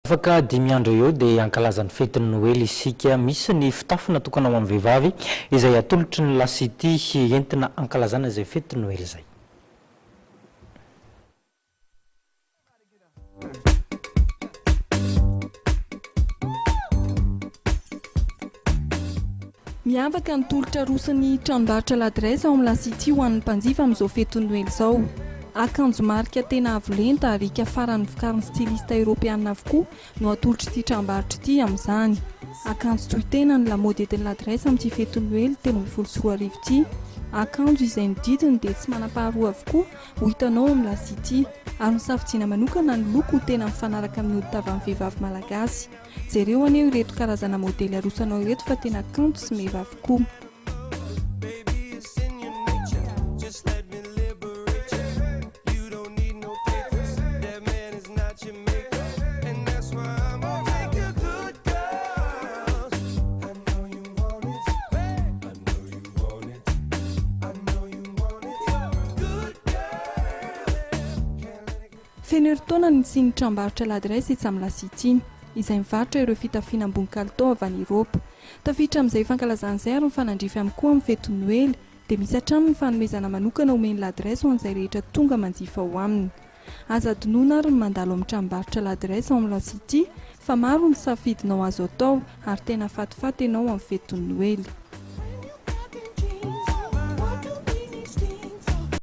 Afaka dimy andro eo dia hankalaza ny fetin'ny Noely isika. Misy ny fitafy natokana ho an'ny vehivavy izay atolotry ny La City entina hankalazana izay fetin'ny Noely izay. Miavaka ny tolotra aroson'ny tranombarotra L'Adresse ao amin'ny La City ho an'ny mpanjifa amin'izao fetin'ny Noely izao. Akanjo marika tena avo lenta ary hika farany vokarin'ny styliste eoropeana avokoa no atolotr'ity tranombarotra ity amin'izany. Akanjo toy tena ny lamaody entin'ny L'Adresse amin'ity fetin'ny Noely 2013 ity. Akanjo izay ny didiny dia tsy manam-paharoa avokoa ho hitanao ao amin'ny La City. Ary nosafidiana manokana ny loko ho tena mifanaraka amin'ny hodi-tavan'ny vehivavy malagasy. Jereo anie ireto karazana modely arosanao ireto fa tena kanto sy meva avokoa. Feno herintaona ny nisian'ny tranombarotra Ladresse etsy amin'ny La City, izay mivarotra ireo fitafiana ambony kalitao avy any Eropa. Tafiditra amin'izay fankalazana izay ary mifanandrify aminy koa amin'ny fetin'ny Noely, dia misy hatrany ny fanomezana manokana omen'ny Ladresse ho an'izay rehetra tonga manjifa ao aminy. Aza adinoina ary ny mandalo amin'ny tranombarotra Ladresse ao amin'ny La City fa maro ny safidinao azo atao ary tena fatifaty ianao amin'ny fetin'ny Noely.